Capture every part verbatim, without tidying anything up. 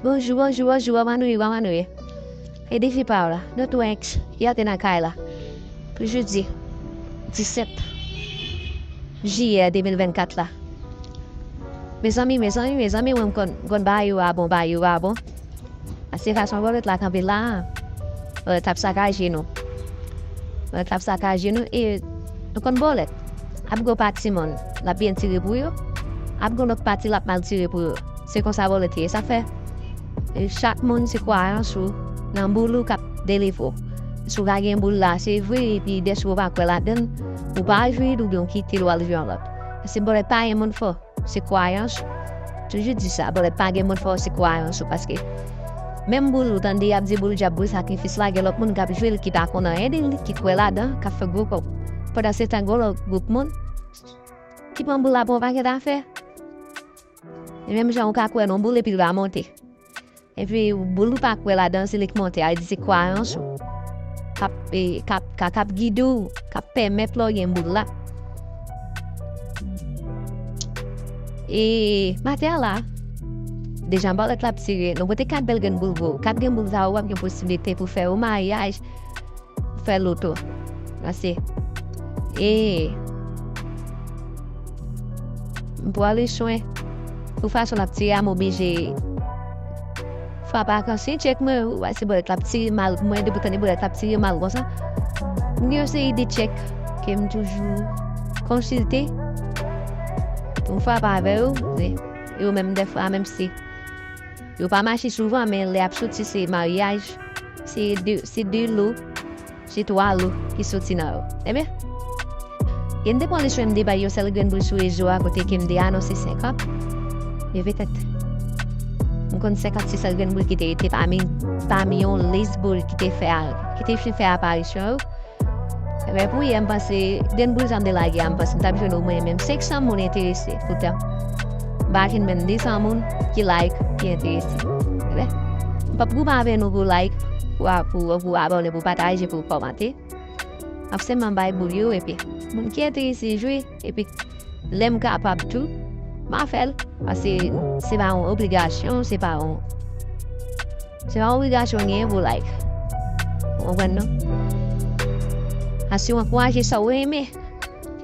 Bonjou, bonjou, bonjou, kòman nou ye, kòman nou ye? E depi pa w la, nou tou enks, yè te nan kay la. Pou jodi disèt jiyè de mil vennkat la. Mezanmi, mezanmi, mezanmi, mwen m konn, m konn bagay yo a bon, bagay yo a bon. Paske fason bòlèt la kanpe la, bòlèt la ap sakaje nou. Bòlèt la ap sakaje nou e nou konn bòlèt. Ap gon pati moun, l ap byen tire pou yo. Ap gon lòt pati, l ap mal tire pou yo. Se konsa bòlèt ye. Sa fè, e, chak moun se kwayans ou nan boul ou k ap delivre w. Si w pa gen boul la, se vre, epi dèske w pa kwè ladan l, ou pa jwe l oubyen w kite l, w al jwe yon lòt. Paske bòlèt pa gen moun fò. Se kwayans ou. Toujou di sa, bòlèt pa gen moun fò, se kwayans ou, paske menm boul ou tande y ap di boul dyab, boul sakrifis la, gen lòt moun k ap jwe l ki pa konn anyen de li, ki kwè ladan, k ap fè gwo kòb. Pandan se tan, gen lòt gwoup moun ki pran boul la pou yon pakèt afè. E menm jan ou ka kwè nan boul epi l pa monte. Epi boul ou pa kwè ladan, se li k monte, a di se kwayans ou k ap, e, k ap, k ap, k ap gide w, k ap pèmèt lè w gen boul la. E maten an la, deja bòlèt la ap tire, nou pote kat bèl grenn boul pou ou. Kat grenn boul sa yo, w ap gen posiblite pou fè yon maryaj, fè loto. Pase. E m pran le swen. Pou fason l ap tire a, m oblije frape ak ansyen tchèk mwen, ou wè se bòlèt l ap tire mal pou mwen, depi w tande bòlèt l ap tire mal konsa. M gen yon seri de tchèk ke m toujou konsilte pou m frape avè yo. E yo menm dèfwa, menm si yo pa mache souvan, men lè y ap soti se maryaj, se de, se de lo, se twa lo ki soti nan yo. Ebyen, gen m te pran le swen m te bay yon sèl grenn boul sou rezo a kote ke m te anonse senkant. Men petèt, m konn senkant se sèl grenn boul ki te rete pami, pami yon lis boul ki te fè, ki te fin fè aparisyon yo. Ebyen, pou yè, m panse, grenn boul sa m te lage a, m panse m t ap jwenn omwen menm senk san moun enterese. Poutan, m pa jwenn menm de san moun ki like, ki enterese. Ebyen, m p ap goumen avè nou pou like, pou, pou, pou abòne, pou pataje, pou kòmante. M ap sèlman bay boul yo, epi moun ki enterese jwe, epi lè m kapab tou, m a fè l. Paske se pa yon obligasyon, se pa yon, se pa yon obligasyon w genyen pou like. Ou konprann non? Paske w ankouraje sa w renmen.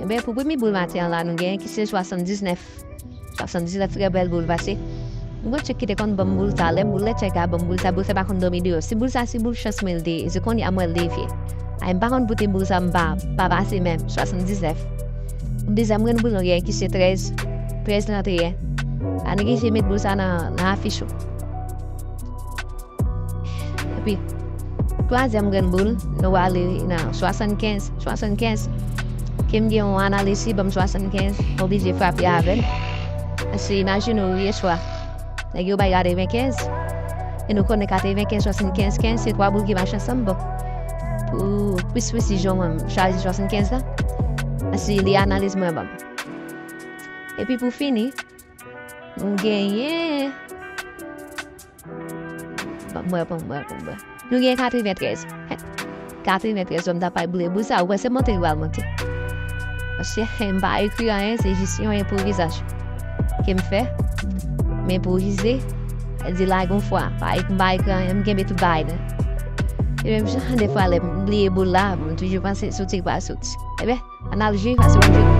Ebyen, pou premye boul maten an la, nou genyen ki se swasanndiznèf. Swasanndiznèf trè bèl boul pase. M gon tchèk ki te konn ban m boul sa, lè boul, lè tchèk la ban m boul sa, boul sa pa konn dòmi deyò. Si boul sa, si boul chans mwen l te ye, se kounye a m wè l devye. Ay, m pa konn pote boul sa, m pa, pa pase menm, swasanndiznèf. Dezyèm grenn boul nou genyen ki se trèz, trèz trannteyen. Pa neglije met boul sa nan, nan afich ou. Epi, twazyèm grenn boul, nou ale nan swasannkenz, swasannkenz. Ke m gen yon analiz ki ban m swasannkenz, m oblije frape avè l. Paske imajine w yè swa, nèg yo bay katrevenkenz. E nou konnen katrevenkenz, swasannkenz, kenz, se twa boul ki mache ansanm, bon. Pou plis presizyon, mwen, m chwazi swasannkenz la. Paske li analiz mwen ban m. Epi pou fini, nou genyen Ban m wè, ban m wè, ban m wè. Nou gen katreventrèz. Katreventrèz, m ta pral boule boul sa, ou wè se monte li pral monte. Paske m pa ekri anyen, se jis yon enpwovizasyon ke m fè. M enpwovize, di la gon fwa. Pa ek-, m pa ekri anyen, m kenbe tout bagay nan. E menm jan, defwa, lè m bliye boul la, m toujou panse soti li pral soti. Ebyen, ann al jwe, paske m jwe.